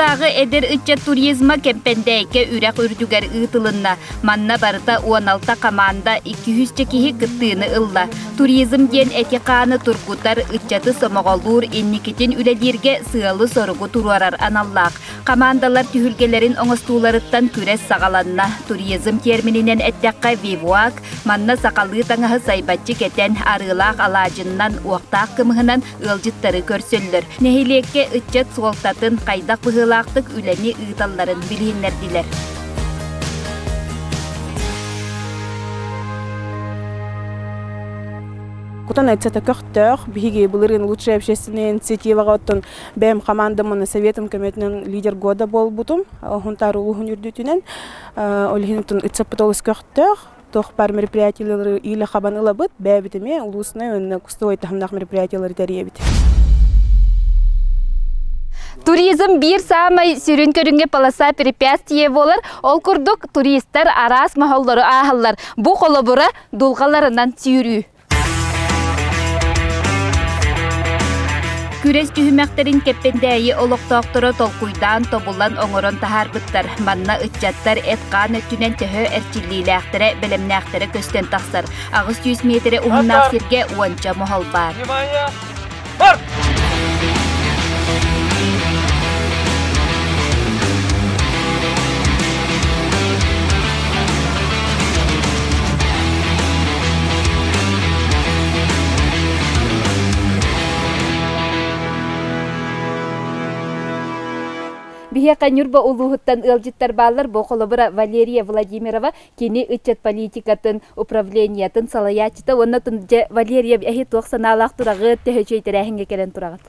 Улуустааҕы эдэр ыччат туризма Кэмпэндээйкэ үрэх үрдүгэр ыытылынна. Манна барыта 16 хамаанда 200 киһи кыттыыны ылла. Туризм диэн эти-хааны тургутар, ыччаты сомоҕолуур, инникитин үлэлииргэ сыалы-соругу туруорар аналлаах. Хамаандалар түһүлгэлэрин оҥостууларыттан күрэс саҕаланна. Туризм термининэн эттэххэ, бивуак, манна сахалыы таҥаһы сайбаччы кэтэн, арыылаах алаадьыннан, уохтаах кымыһынан ыалдьыттары көрсөллөр. Нэһилиэккэ ыччат суолтатын, хайдах быһыылаахтык үлэни ыыталларын билиһиннэрдилэр. Кутан ыччата көхтөөх, биһиги былырыын лучшая общественная инициативаҕа оттон бэйэм командам уонна советым көмөтүнэн лидер года буолбутум. Хунтаар улууһун үрдүтүнэн. Ол иһин оттон ыччаппыт олус көхтөөх. Туох баар мероприятиелары иилэ хабан ылабыт, бэйэбит эмиэ улууснай уонна кустовой таһымнаах мероприятиелары тэрийэбит. Туризм биир саамай сүрүн көрүҥэ полоса препятствие буолар. Ол курдук туристар араас моһоллору ааһаллар. Бу холобура дулҕаларынан сүүрүү. Күрэс түһүмэхтэрин Кэппэндээйи олохтоохторо толкуйдаан, тобулан оҥорон таһаарбыттар. Манна ыччаттар эт-хаан өттүнэн төһө эрчиллиилээхтэрэ, бэлэмнээхтэрэ көстөн тахсар. 800 миэтэрэ уһуннаах сиргэ уонча моһол баар. Биһиэхэ Ньурба улууһуттан ыалдьыттар бааллар. Бу холобура Валерия Владимирова кини ыччат политикатын управлениетын салайааччыта уонна дьэ Валерия эһи туох санаалаах тураҕыт, төһө үчүгэй тэрээһиҥҥэ кэлэн тураҕыт?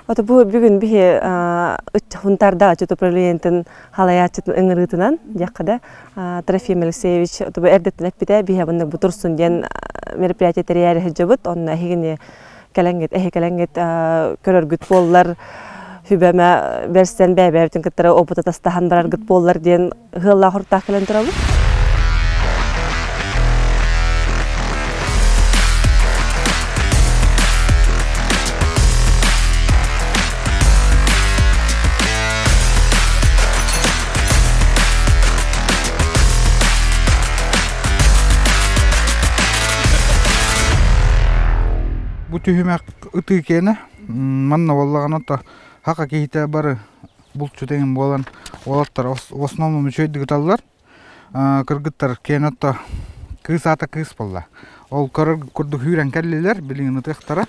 Ото бу бүгүн биһи Хунтарда ыччат управлениетын халайааччытын ыҥырыытынан диэххэ да Трофим Алексеевич бу эрдэттэн эппитэ биһи маннык бу турсун диэн мероприятие тэрийээри сылдьабыт онно эһигини кэлэҥҥит эһи кэлэҥҥит көрөргүт буоллар хүбэмэ бэрсэн бэйэ-бэйэбитин кыттары опыт атастаһан бараргыт буоллар диэн ыаллаах ортаах кэлэн турабыт. Бу түһүмэх ытыы киэнэ манна буоллаҕына то хака киһитэ бары булчут эҥин буолан уолаттар в основном үчүгэйдик ыталлар. Кыргыттар киэн отто кыыс аата кыыс буолла. Ол көрөр курдук үүрэн кэллилэр, билигин ытыахтара.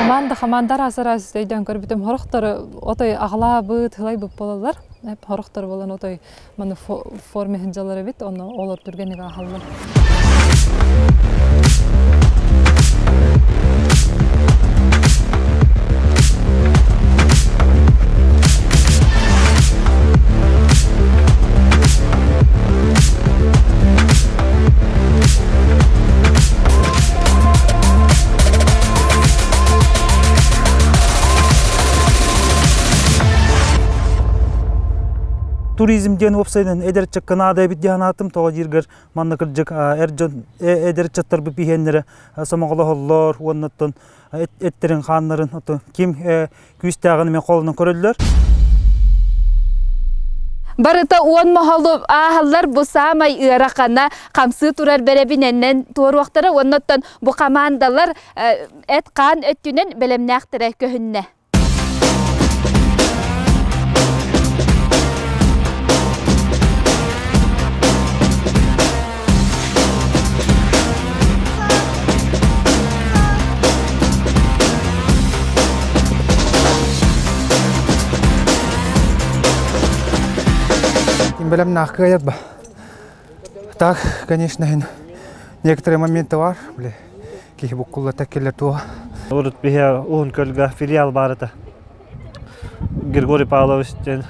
Хамаанда хамаанда араас-араас өйдөөн көрбүтүм хорохтору отой аҕалаабыт, ылайбыт буолаллар. Хорохтор буолан отой маны форме сылдьаллар эбит, онно олор түргэнник ааһаллар. Туризм диэн уопсайынан эдэр чакканаада эбит диэн аатым тоҕо дииргэр манна кырдьык эр дьон эдэр ыччаттарбыт биһиэннэрэ сомоҕолоһоллор уонна оттон эттэрин хааннарын оттон ким күүстээҕин эмиэ холонон көрөллөр. Барыта уон моһолу ааһаллар бу саамай ыарахана хамсыы турар бэрэбинэнэн туоруохтара уонна оттон бу хамаандалар эт-хаан өттүнэн бэлэмнээхтэрэ көһүннэ. Бэлэмнээх кыайар ба. Так, конечно, некоторые моменты бар, бля, киһи буккуллата келер туо. Урут биһи Уһун Көлгө филиал бар этэ. Григорий Павлович диэн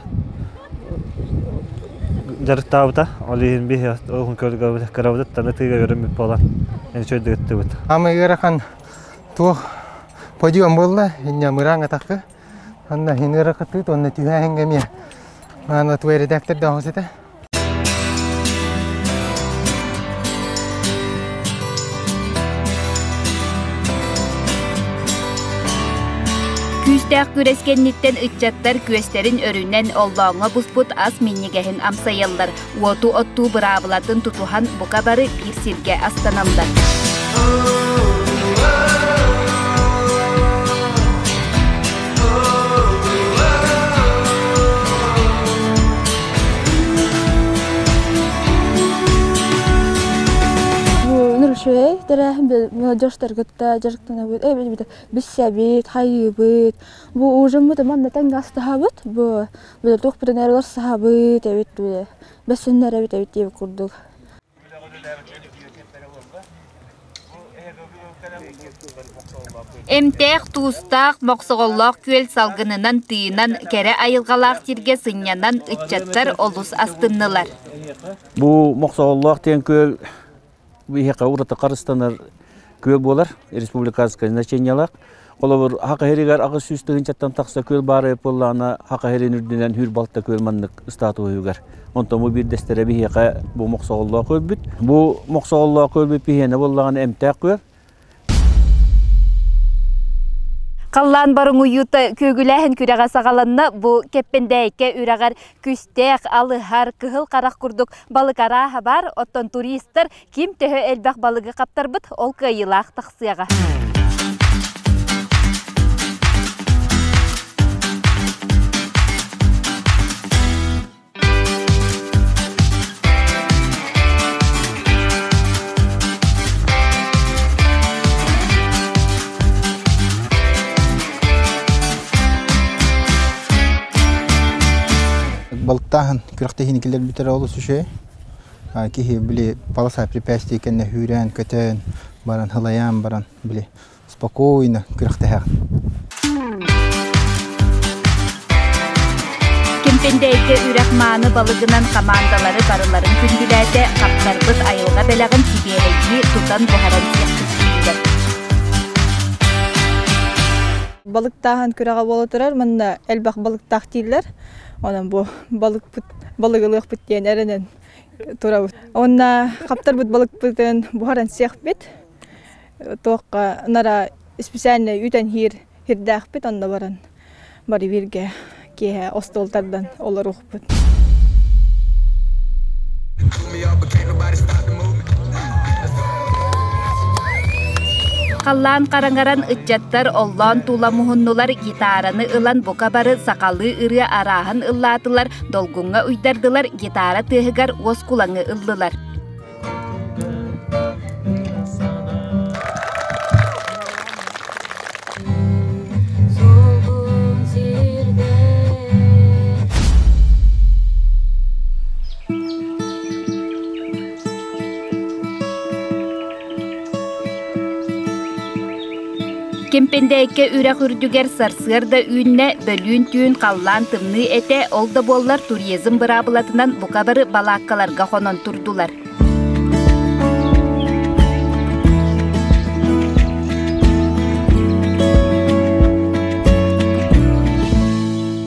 Жарыктаабыта. Ол иһин биһи олуһун көргөбүт кырабытыттан ытыыга үөрэммит буолан үчүгэйдик ыттыбыт. Ама ыарахан туох подиум буолла, инньэ мыраан атахы. Анна хин ыарахаттыыт, онно түһээһиҥҥэ эмиэ аны туой редактор да этэ. Күүстээх күрэс кэнниттэн ыччаттар күөстэрин өрүнэн оллооҥҥо буспут ас минньигэһин амсайаллар. Уоту оттуу быраабылатын тутуһан бука бары биир сиргэ астаналлар. Үчүгэй тэрээһин молодежьтар кытта дьарыктанабыт, билсэбит, хайыыбыт. Бу ужиммыт манна тэҥҥэ астаһабыт, бу туохпутун эрэ саһабыт эбит, бэссэннэрэбит эбит диэбит курдук. Эмтээх, туустаах, мохсоҕоллоох күөл салгынынан тыынан, кэрэ айылҕалаах сиргэ сынньанан ыччаттар олус астыннылар. Бу Мохсоҕоллоох диэн күөл биһиэхэ ураты харыстанар күөл буолар, республиканскай значениелаах. Холобур, Хака сиригэр 800 тыһыынчаттан тахса күөл баара буоллаҕына, Хака сирин үрдүнэн хүр балта күөл маннык статуһугар. Онтон бу биирдэстэрэ биһиэхэ бу Мохсоҕоллоох күөлбүт. Бу Мохсоҕоллоох күөлбүт биһиэнэ буоллаҕына эмтээх күөл. Халлаан барыҥуйуута күөгүлээһин күрэҕэ саҕаланна. Бу Кэппэндээйкэ үрэҕэр күстээх, алыһар, кыһыл харах курдук балык арааһа бар. Оттон туристар ким төһө элбэх балыгы хаптарбыт, ол кыайыылаах тахсыаҕа. Балыктааһын күрэхтэһиини киллэрбиттэрэ олус үчүгэй. Киһи били полоса препятствий кэннэ хүүрээн, көтөн баран, хылайаан баран, били спокойно күрэхтэһэҕин. Кэмпэндээйкэ үрэх мааны балыгынан хамаандалары барыларын күндүлээтэ, хаптарбыт айылҕа бэлэҕин сибиэһэйдии тутан буһаран сиэхситтилэр. Балыктааһын күрэҕэ буола турар, манна элбэх балыктаах дииллэр. Онон бу балыкпыт балыгылыахпыт диэн эрэнэн турабыт. Онно хаптарбыт балыкпытын буһаран сиэхпит. Туохха нара специальный үтэн хиир хирдээхпит, онно баран бары бииргэ киэһэ остуол тардан олоруохпут. Халлаан хараҥаран ыччаттар оллоон тула муһуннулар, гитараны ылан бука бары сахалыы ырыа арааһын ыллаатылар, долгуҥҥа уйдардылар, гитара тыаһыгар уоскулаҥы ыллылар. Кэмпэндээйкэ үрэх үрдүгэр сарсыарда үүннэ, бөлүүн түүн халлаан тымныы этэ, ол да буоллар туризм быраабылатынан бука бары балааккаларга хонон турдулар.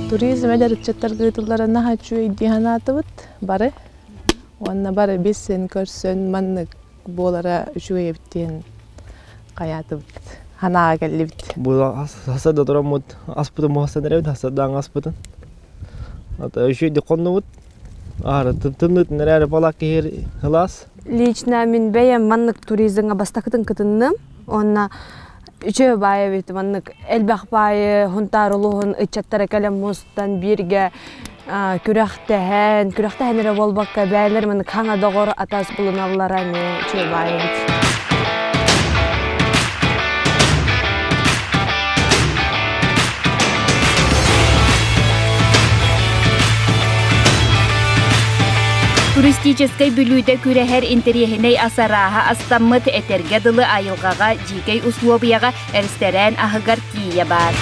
Туризм эдэр ыччаттарга ыытылларына хачу диһанаатыбыт бары. Уонна бары билсэн көрсөн маннык буолара үчүгэй эбит диэн хайаатыбыт. Ханааҕа кэллибит. Бу хасада тураммыт аспытын муһасан эрэбит, хасадаан аспытын. Ата үчүгэй хоннубут. Аара тымнытын эрээри балаакка иһэр ылаас. Лично мин бэйэм маннык туризмҥа бастакытын кытынным. Уонна үчүгэй баайы эбит маннык элбэх баайы Хунтаар улууһун ыччаттара кэлэн мустан бииргэ күрэхтэһэн, күрэхтэһэн эрэ буолбакка бээлэр маннык хаҥа доҕор атас булуналлара эмиэ үчүгэй баайы эбит. Туристическай бүлүүдэ күрэһэр интэриэһинэй ас арааһа астаммыт, этэргэ дылы айылҕаҕа, дьиикэй услуобуйаҕа эрэстэрээн аһыгар тиийэ баар.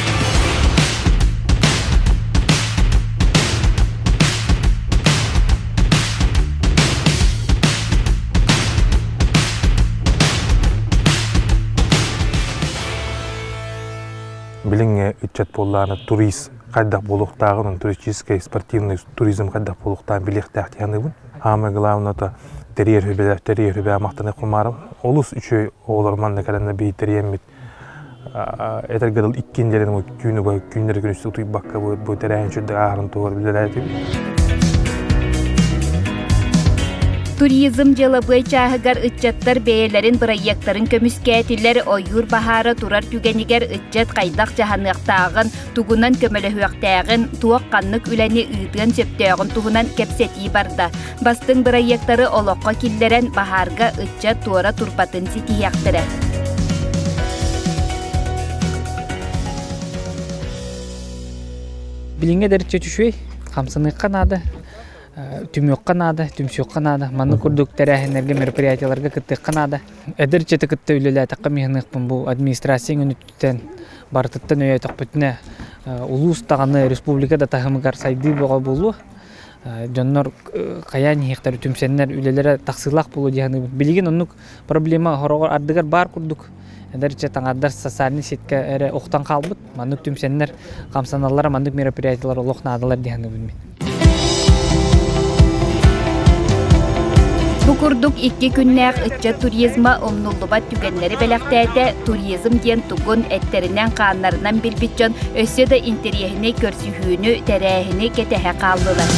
Билиҥҥи ыччат буоллаҕына турист хайдах буолуохтааҕын, туристическай, спортивный туризм хайдах буолуохтааҕын билиэхтээх дии саныыбын. Самое главное это тэрийэр хүбэ, тэрийэр хүбэ махтаны кумаарым. Олус үчүгэй оҕолор манна кэлэннэр биһи тэрийэммит этэргэ дылы иккин дьэрин түүнү күннэри күнүс утуйбакка бу тэрээһин үчүгэй ааһарын туһугар үлэлээтибит. Туризм дьыалабыай чааһыгар ыччаттар бэйэлэрин бырайыактарын көмүскээтилэр, ойуур баһаара турар түгэнигэр ыччат хайдах дьаһаныахтааҕын, тугунан көмөлөһүөхтээҕин, туох-ханнык үлэни ыытыан сөптөөҕүн туһунан кэпсэтии барда. Бастыҥ бырайыактары олоххо киллэрэн баһаарга ыччат туора турбатын ситиһиэхтэрэ. Билиҥҥэ эдэрчи үчүгэй, хамсаныахха наада, түмүөххэ наада, түмсүөххэ наада. Маннык курдук тэрээһиннэргэ, мероприятиеларга кыттыахха наада. Эдэр ыччаты кытта үлэлээтэххэ миһаныахпын бу администрация өҥөнүттэн барытыттан өйөөтөхпүтүнэ улуус даҕаны, республика да таһымыгар сайдыы бөҕө буолуо. Дьоннор хайаан иһиэхтэр түмсэннэр үлэлэрэ тахсыылаах буолуо дии саныыбын. Билигин оннук проблема хороҕор ардыгар баар курдук. Эдэр ыччат аҥардар социальнай сетка эрэ охтон хаалбыт. Маннык түмсэннэр хамсаналлара, маннык мероприятиелар олох наадалар дии саныыбын мин. Бу курдук икки күннээх ыччат туризма умнуллубат түгэннэри бэлэхтээтэ. Туризм диэн тугун эттэринэн-хааннарынан билбит дьон өссө да интэриэһинэй көрсүһүүнү, тэрээһини кэтэһэ хааллылар.